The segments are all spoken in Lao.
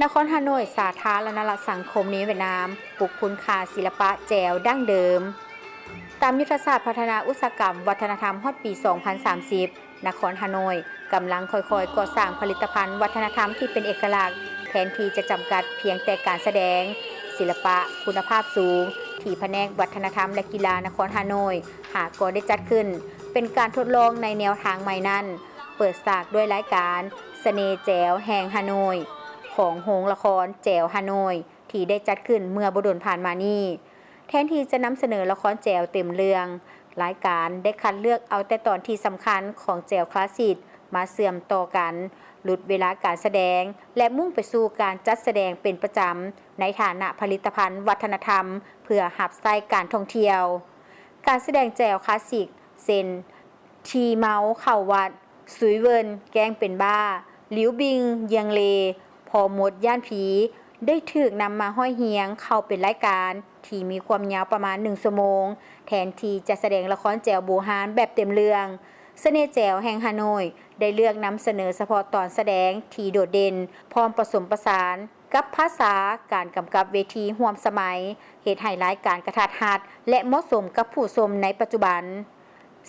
ນະຄອນຮ່າໂນ້ຍ ສາທາລະນະລັດສັງຄົມນິວຽດນາມ ປຸກຄຸນຄ່າສິລະປະແຈວດັ້ງເດີມ. ຕາມຍຸດທະສາດພັດທະນາອຸດສາຫະກຳວັດທະນະທຳຮອດປີສອງພັນສາມສິບ, ນະຄອນຮ່າໂນ້ຍກຳລັງຄ່ອຍໆກໍ່ສ້າງຜະລິດຕະພັນວັດທະນະທຳທີ່ເປັນເອກະລັກ, ແທນທີ່ຈະຈຳກັດພຽງແຕ່ການສະແດງ, ສິລະປະຄຸນນະພາບສູງທີ່ພະແນກວັດທະນະທຳ ແລະ ກິລານະຄອນຮ່າໂນ້ຍ ຫາກໍໄດ້ຈັດຂຶ້ນເປັນການທົດລອງໃນແນວທາງໃໝ່ນັ້ນ, ເປີດສາກດ້ວຍລາຍການ ສະເໜ່ແຈວແຫ່ງຮ່າໂນ້ຍ ຂອງໂຮງລະຄອນແຈວຮ່າໂນ້ຍ ທີ່ໄດ້ຈັດຂຶ້ນເມື່ອບໍ່ດົນຜ່ານມານີ້. ແທນທີ່ຈະນຳສະເໜີລະຄອນແຈວເຕັມເລື່ອງ, ລາຍການໄດ້ຄັດເລືອກເອົາແຕ່ຕອນທີ່ສຳຄັນຂອງແຈວຄລາສສິກມາເຊື່ອມຕໍ່ກັນ, ຫຼຸດເວລາການສະແດງ ແລະ ມຸ່ງໄປສູ່ການຈັດສະແດງເປັນປະຈຳໃນຖານະຜະລິດຕະພັນວັດທະນະທຳ ເພື່ອຮັບໃຊ້ການທ່ອງທ່ຽວ. ການສະແດງແຈວຄລາສສິກ ເຊັ່ນ ຂີ້ເມົາເຂົ້າວັດ, ຊຸຍເວິນແກ້ງເປັນບ້າ, ລິວບິງ ຢຽງເລ, ພໍ່ມົດຢ້ານຜີ ໄດ້ຖືກນຳມາຮ້ອຍຮຽງເຂົ້າເປັນລາຍການທີ່ມີຄວາມຍາວປະມານໜຶ່ງຊົ່ວໂມງ, ແທນທີ່ຈະສະແດງລະຄອນແຈວບູຮານແບບເຕັມເລື່ອງ. ສະເໜ່ແຈວແຫ່ງຮ່າໂນ້ຍ ໄດ້ເລືອກນຳສະເໜີສະເພາະຕອນສະແດງທີ່ໂດດເດັ່ນ, ພ້ອມປະສົມປະສານກັບພາສາ, ການກຳກັບເວທີຮ່ວມສະໄໝ, ເຮັດໃຫ້ລາຍການກະທັດຮັດ ແລະ ເໝາະສົມກັບຜູ້ຊົມໃນປັດຈຸບັນ.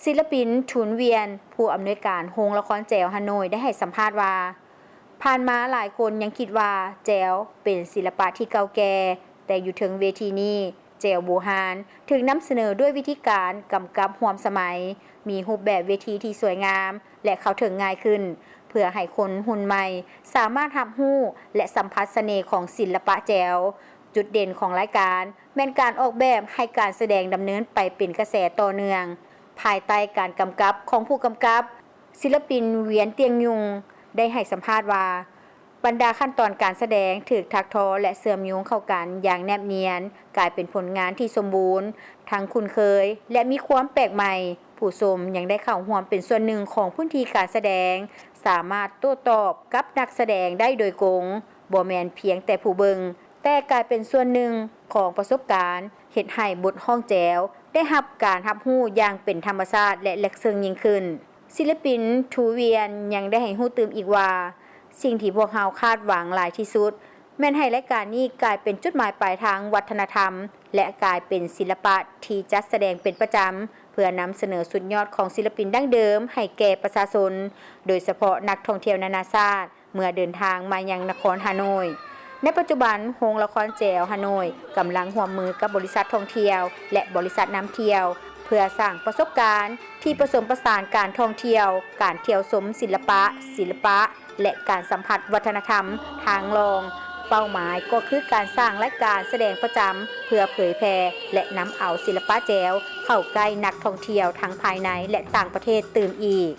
ສິລະປິນ ທຸນ ວຽນ ຜູ້ອຳນວຍການໂຮງລະຄອນແຈວຮ່າໂນ້ຍ ໄດ້ໃຫ້ສຳພາດວ່າ, ຜ່ານມາຫຼາຍຄົນຍັງຄິດວ່າແຈວເປັນສິລະປະທີ່ເກົ່າແກ່, ແຕ່ຢູ່ເທິງເວທີນີ້ ແຈວບູຮານຖືກນຳສະເໜີດ້ວຍວິທີການກຳກັບຮ່ວມສະໄໝ, ມີຮູບແບບເວທີທີ່ສວຍງາມ ແລະ ເຂົ້າເຖິງງ່າຍຂຶ້ນ, ເພື່ອໃຫ້ຄົນຮຸ່ນໃໝ່ສາມາດຮັບຮູ້ ແລະ ສຳຜັດສະເໜ່ຂອງສິລະປະແຈວ. ຈຸດເດັ່ນຂອງລາຍການ ແມ່ນການອອກແບບໃຫ້ການສະແດງດຳເນີນໄປເປັນກະແສຕໍ່ເນື່ອງ ພາຍໃຕ້ການກຳກັບຂອງຜູ້ກຳກັບ. ສິລະປິນ ວຽນ ຕຽງຍຸງ ໄດ້ໃຫ້ສຳພາດວ່າ, ບັນດາຂັ້ນຕອນການສະແດງຖືກຖັກທໍ ແລະ ເຊື່ອມໂຍງເຂົ້າກັນຢ່າງແນບນຽນ, ກາຍເປັນຜົນງານທີ່ສົມບູນ, ທັງຄຸ້ນເຄີຍ ແລະ ມີຄວາມແປກໃໝ່. ຜູ້ຊົມຍັງໄດ້ເຂົ້າຮ່ວມເປັນສ່ວນໜຶ່ງຂອງພື້ນທີ່ການສະແດງ, ສາມາດໂຕ້ຕອບກັບນັກສະແດງໄດ້ໂດຍກົງ, ບໍ່ແມ່ນພຽງແຕ່ຜູ້ເບິ່ງ, ແຕ່ກາຍເປັນສ່ວນໜຶ່ງຂອງປະສົບການ, ເຮັດໃຫ້ບົດຮ້ອງແຈວໄດ້ຮັບການຮັບຮູ້ຢ່າງເປັນທຳມະຊາດ ແລະ ເລິກເຊິ່ງຍິ່ງຂຶ້ນ. ສິລະປິນ ທູ ວຽນ ຍັງໄດ້ໃຫ້ຮູ້ຕື່ມອີກວ່າ, ສິ່ງທີ່ພວກເຮົາຄາດຫວັງຫຼາຍທີ່ສຸດ ແມ່ນໃຫ້ລາຍການນີ້ກາຍເປັນຈຸດໝາຍປາຍທາງວັດທະນະທຳ ແລະ ກາຍເປັນສິລະປະທີ່ຈັດສະແດງເປັນປະຈຳ ເພື່ອນຳສະເໜີສຸດຍອດຂອງສິລະປິນດັ້ງເດີມໃຫ້ແກ່ປະຊາຊົນ, ໂດຍສະເພາະນັກທ່ອງທ່ຽວນານາຊາດ ເມື່ອເດີນທາງມາຍັງນະຄອນຮ່າໂນ້ຍ. ໃນປັດຈຸບັນ, ໂຮງລະຄອນແຈວຮ່າໂນ້ຍກຳລັງຮ່ວມມືກັບບໍລິສັດທ່ອງທ່ຽວ ແລະ ບໍລິສັດນຳທ່ຽວ ເພື່ອສ້າງປະສົບການທີ່ປະສົມປະສານການທ່ອງທ່ຽວ, ການທ່ຽວຊົມສິລະປະ, ສິລະປະ ແລະ ການສຳຜັດວັດທະນະທຳທາງລອງ. ເປົ້າໝາຍກໍຄືການສ້າງລາຍການສະແດງປະຈຳ ເພື່ອເຜີຍແຜ່ ແລະ ນຳເອົາສິລະປະແຈວເຂົ້າໃກ້ນັກທ່ອງທ່ຽວທັງພາຍໃນ ແລະ ຕ່າງປະເທດຕື່ມອີກ.